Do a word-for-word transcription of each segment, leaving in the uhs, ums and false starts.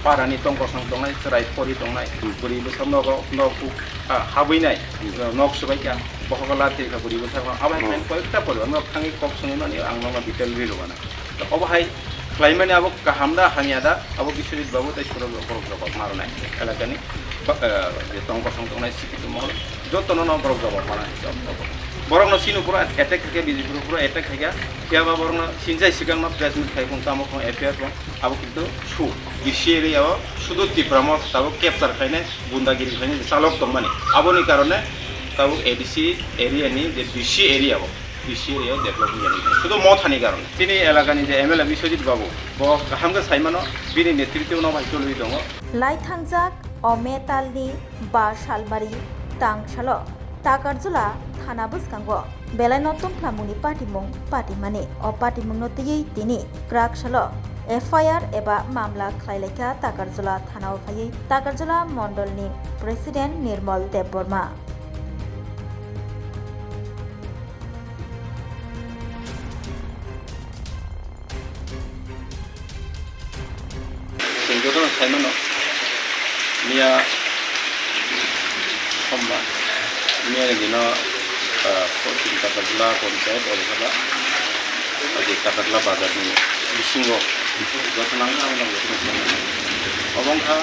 Parani tong kosong tongnai, chwrai pori tongnai, hmm, bwrwi bwsa nogo, nok, ah, habwi nai, hmm, nok swbai kha, bohogo la twi kha bwrwi bwsa, abo hai, hmm, khain koyekta poribar no thangwi kok swngwi mani ang nokno detail rwi rwmana. Obo hai khlaimani abo kaham da hamya da, abo Biswajit babu tei Suraj babu borok jawab ma rwnai. Elakani ba-, eh, je tong kosong tongnai sikhitu mohol, jotono no borok jawab ma rwnai. Borokno chini uporo attack khaikha, B J P ni uporo attack khaikha, phiya ba borokno sinchai swkangno press meet khai phung tamo phung F I R phung abo kintu su. B C area o sudu Tipra motha tabuk capture khainai, gundagiri khainai chalok tongmani. Aboni karone tabuk A D C area ni je B C area o, B C area o develop wngya nai. Sudu mothani karone. Chini elakani je M L A Biswajit babu, bo kaham khe saimano, bini netritwo no bai cholwi tongo. Lai thangjak o metalni ba salmari tangsalo Takarjula thana bwskango belai no tongphlamungni patimung patimani. O patimungno twiwi tini kwrak salo F I R eba mamla khlailaikha Takarjula thanao phaiwi Takarjula mondolni President Nirmal Debbarma. Chwng jotono sai mano, miya sombar, miya ni dino, ah, Poschim Takarjula Ponchayat, Orihaba, abo Takarjula Bazar ni bisingo joto nang nang nang jotono sai mano. Obo wngkha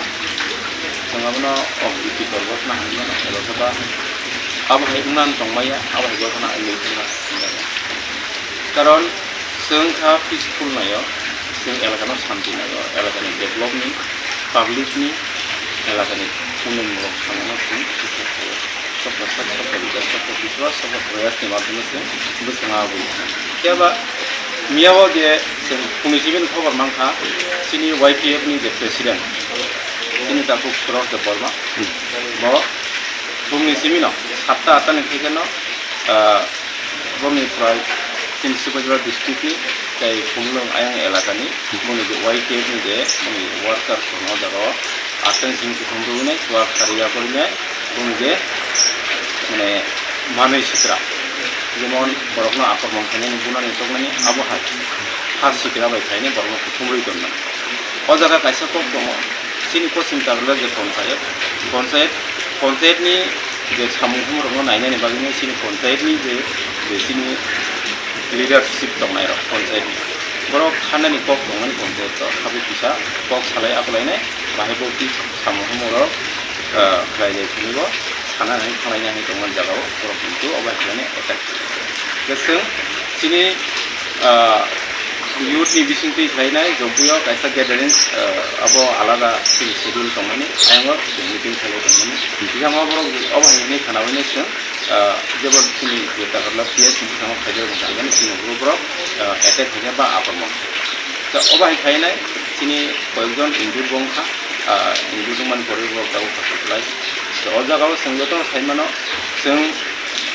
chwng abono off duty korbo khna hinwi mano, Orihaba abo hai wngna tongmaya, abo hai jotono ang nui khna. Karon chwng kha peaceful naio, chwng elakano santi naio, elakani developni, publicni, elakani unnayonmulok samano chwng kisa saio. Sabka sath, sabka vikas, sabka vishwas, sabka prayasni madhyame chwng bwskango abui. Phiya ba miyao je chwng phungni simi khobor mankha, chini Y T F ni je president, chini takhuk Suraj Debbarma, bo phungni simino satta atta ni thekeno, ah, Boni prai chini Sibajora district ni tei Khumulwng ayang elaka ni boni je Y T F ni je boni worker tongo o jaga o attention kuthum rwgwinai chuwak sari yakarwinai boni je mane manwi sikra jemon borokno akormon khainani bunani toknani abo hai ha sikra bai khainai borokno kuthum rwi tongmani. O jaga kaisa kok tongo, chini Poschim Takarjula je ponchayat, ponchayat, ponchayat ni je samung humung rokno nainani bagwi no chini ponchayat ni je, je chini leadership tongnai rok ponchayat ni, borok thanani kok tongmani ponchayat o, habwi kisa kok salai akulainai, bahai bo samung humung rok, ah, khlai lai thani bo sana nai khlai nai tongmani jaga o borok hintu obo hai khlainai attack. Hwnkhe chwng chini, ah, youth ni bisingtwi khlainai Jompuio kaisa gathering, ah, abo alada chini schedule tongmani, ayang o chwng meeting khlai tongmani. Biyang o borok obo hai hwnwi khana hwnwi chwng, ah, jebo chini je Takarjula P S ni bwskango khaijak rok tangmani chini borok, ah, attack khaina ba akromon. Obo hai khlainai chini koyekjon injured bo wngkha, ah, injured wngmani pore borok tabuk hospitalise. O jaga o chwng jotono sai mano, chwng,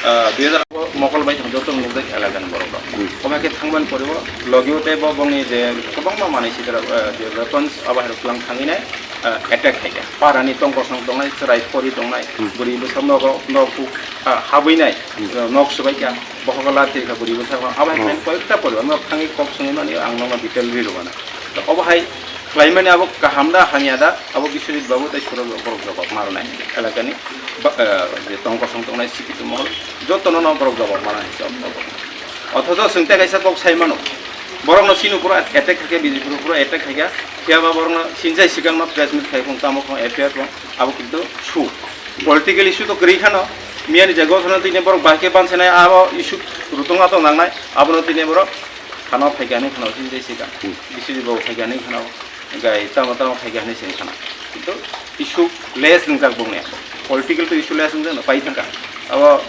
ah, dui hajar mokol bai thang joto nukjak elakani borok rok. Hmm. Omo khe thangmani pore bo logi o tei bo bongni je kwbangma manwi sitra, ah, je weapons abo hai rok twlang thangwi nai, ah, attack khai kha. Parani tong kosong tongnai, chwrai pori tongnai, hmm, bwrwi bwsa nogo, nok, ah, habwi nai, hmm, ah, nok swbai kha, bohogo la twi kha bwrwi bwsa abo hai, hmm, khe koyekta poribar no thangwi kok swngwi mani ang nokno detail rwi rwmana. Obo hai khlaimani abo kaham da hamya da, abo Biswajit babu tei Suraj babu borok jawab ma rwnai. Elakani ba, eh, je tong kosong tongnai sikhitu mohol, jotono no borok jawab ma rwnai. Othocho chwng tei kaisa kok sai mano, borokno chini uporo attack khaikha, B J P ni uporo attack khaikha, phiya ba borokno sinchai swkangno press meet khai phung tamo phung F I R phung abo kintu su. Political issue to kwrwi khano, miyani je gothono tini borok bahai khe bansinai abo issue rutungma to nangnai, abono tini borok khano phaikha hinwi khano sinchai swkang, hmm, Biswajit babu phaikha hinwi khano. Gai tamo tamo khaikha hinwi se wngkha na. Kintu issue less wngjak bongni. Political to issue less wngjak no pai thangkha. Abo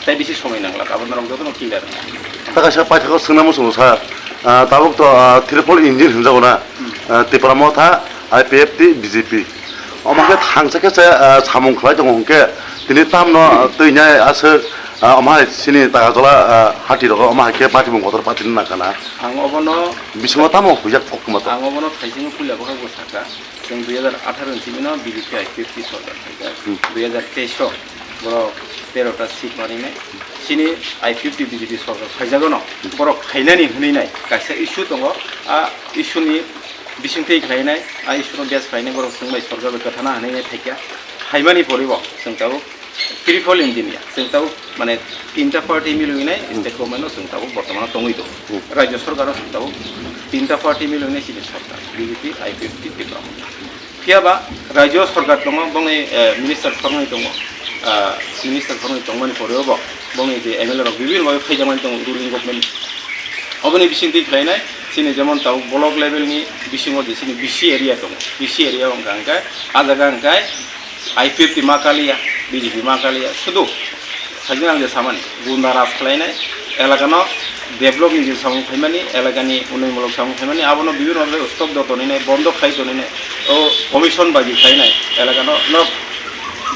tei bisi somoi nanglak. Abo norok jotono clear wngkha. Ta kaisa paithakgo swngna muchungo sir. Ah, tabuk to, ah, triple engine hinjago na. Hmm. Ah, Tipra Motha, I P F T, B J P. Omo khe thangsa khe se, ah, samung khlai tongo hwnkhe tini tamno, ah, twi nai aswk, ah, omo hai chini Takarjula, ah, hati rogo omo hai khe patimung kotor patini nangkha na. Ang obono bisingo tamo huijak kok ma to. Ang obono thaisingno puila bwkhak bo sakha. Chwng dui hajar atharo ni simi no B J P I P F T sorkar phaikha. Hmm. Dui hajar teis o borok tero ta seat manwi nai. Chini I P F T B J P sorkar phaijago no borok khainani hwnwi nai kaisa issue tongo. A issue ni Bisingtwi khlainai, a isuro gas khlainai, borok chwng bai sorkar bai kwthana hwnwi nai phaikha. Phaimani poribo chwng tabuk triple engine ya, chwng tabuk mane tinta party milwi nai state government no chwng tabuk bortomano tongwi tongo. Hmm. Rajya sorkar no chwng tabuk tinta party milwi nai chini sorkar, B J P, I P F T, Tipra Motha. Phiya ba rajya sorkar tongo, bongni, eh, minister khoroknwi tongo, ah, minister khoroknwi tongmani poribo bongni je M L A rok bibhinno bhabe phaijakmani tongo ruling government. Oboni bisingtwi khlainai chini jemon tabuk block level ni bisingo je chini B C area tongo, B C area wngkha hwnkhe ah jaga hwnkhe I P F T ma kaliya, B J P ma kaliya, sudu khaijak ang je samani gunda raj khlainai, elakano develop ni je samung khaimani, elakani unnayonmulok samung khaimani, abono bibhinno bhabe stop do toninai, bondo khai toninai, o commission bai khlainai, elakano nok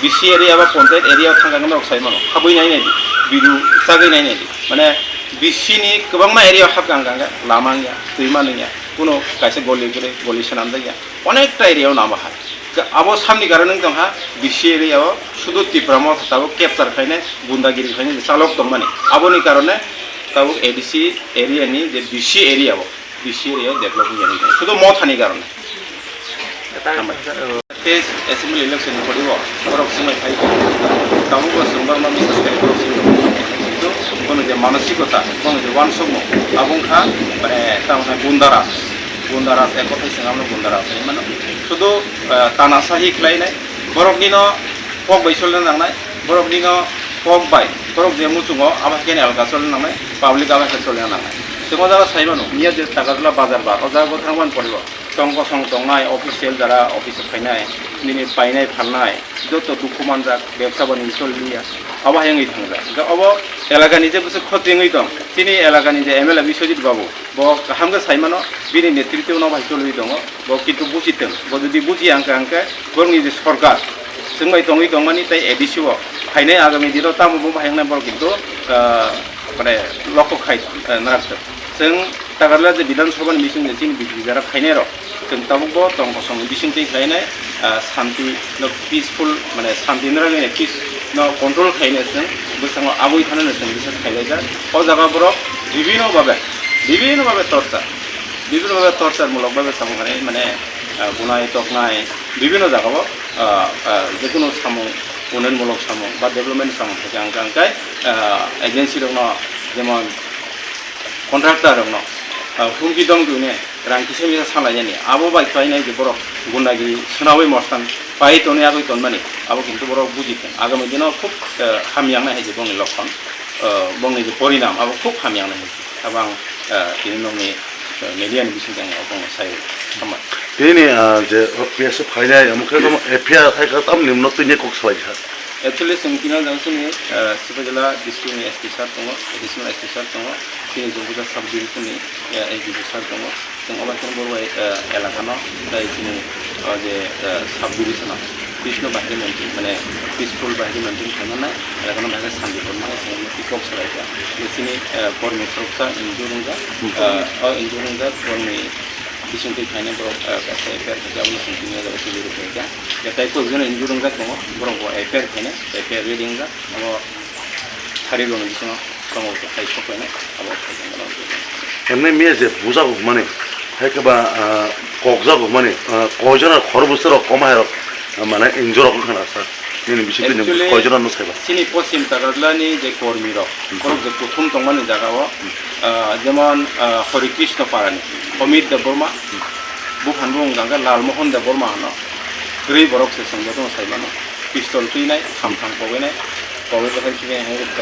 B C area ba panchayat area o thangkha norok sai mano, habwi nai nai di, bidu chagwi nai nai di. Mane B C ni kwbangma area o hapkha hwnkha hwnkhe lama wngya, twima wngya, kuno kaisa goli kwrwi, goli swnamjakya, onekta area o lama hai. Abo samni karon wng tongkha, B C area o sudu Tipra Motha tabuk capture khainai, gundagiri khainai chalok tongmani. Aboni karone tabuk A D C area ni je B C area o, B C area o develop wngya wngkha. Sudu Mothani karone. Hambai. Tei assembly election ni poribo borok swngbai phai tongo. Tabuk bo swngbar ma bwswk sai borok swngbai tongo. Kintu bono je manosikota, bono je uansukmung, abo wngkha, mane, tamo khe gunda raj, gunda raj, ek kothai swng abono gunda raj hinwi mano. Sudu, eh, tanasahi khlainai, boroknino kok bai cholna nangnai, boroknino kok bai, borok je muchungo abo hai khe elka cholna nangnai, public abo hai khe cholna nangnai. Tei o jaga sai mano, miya je Takarjala bazar ba, o jaga bo thangmani poribo. Tong kosong tongnai, official jara office o phainai, nini painai phalnai, joto dukhu manjak, bebsa bani choli ya, abo hai wngwi thangjak. Hwnkhe obo elakani je bwswk khoti wngwi tong, chini elakani je M L A Biswajit Babu, bo kaham khe sai mano, bini netritwo no bai choliwi tongo, bo kintu buji tong, bo jodi bujiya hwnkhe, hwnkhe borokni je sorkar, chwng bai tongwi tongmani tei A D C o phainai agami dino tamo bo bahai wngnai borok kintu, ah, mane lokho khai, ah, narak thwk. Chwng Takarjala je Bidhan Sabha ni bising je chini bikri jara khainai rok, chwng tabuk bo tong kosong ni bising twi khlainai, ah, santi no peaceful, mane santi no ragwi peace no control khainai chwng bwskango abwi thana no chwng research khailaijak. O jaga borok bibhinno babe, bibhinno babe torture, bibhinno babe torture mulok babe samung khainai, mane, ah, bunai toknai bibhinno jaga o, ah, ah, jekunu samung, unnayonmulok samung ba development samung khaikha hwnkhe, hwnkhe, ah, agency rokno jemon contractor rokno, ah, humki domki hwnwi rang kisa misa salainani, abo bai khlainai je borok gundagiri swnawi mostan pai tonwi agwi tonmani, abo kintu borok buji thung. Agami dino khub, ah, hamya wngnai hai je bongni lokhon, ah, bongni je porinam, abo khub hamya wngnai hai je. Abo ang, ah, tini nokni, ah, media ni bisingtwi ang abo sai hambai. Tini, ah, je P S phainai, omo khe tamo F I R hai kha, tamni hwnwi tini kok salaikha. Actually, chwng tini o jaga chini, ah, Sipahijala district ni S P sir tongo, additional S P sir tongo, chini Jompuja sub division ni, ah, S D P sir tongo. Chwng obo khe bo bai, ah, elaka no, tei chini o je, ah, sub division o peace no bahai mantri, mane peaceful bahai mantri khaimani, elaka no bahai santi tongmani, chwng omo kok salaikha. Chini, ah, kormi khoroksa injure wngjak, ah, o injure wngjak kormi bisingtwi khainai borok, ah, kaisa F I R khaikha, aboni bisingtwi nini jaga tubui rwkha. Tei koi ekjon injure wngjak tongo, borok bo F I R khainai, F I R ready wngjak, abo thari rokni bisingo tongo, hai sok khainai, abo khaikha. Emni miya je bujago hwnmani, hai khe ba, ah, kokjago hwnmani, ah, koijon ar khorokbwswk rok, kom hai rok, ah, mane injure rok wngkha na, sir? Nini bisingtwi nwng koijon no saiba? Actually, chini Poschim Takarjala ni je kormi rok, hmm, borok je kuthum tongmani jaga o, hmm, ah, jemon, ah, Hori Krishna Parani, Amit Debbarma, hmm, buphang bo wngkha hwnkhe Lal Mohan Debbarma hwno. Kwrwi borok se chwng jotono sai mano. Pistol twinai, tham tham kobainai, kobai bwthai khe hai rwkha.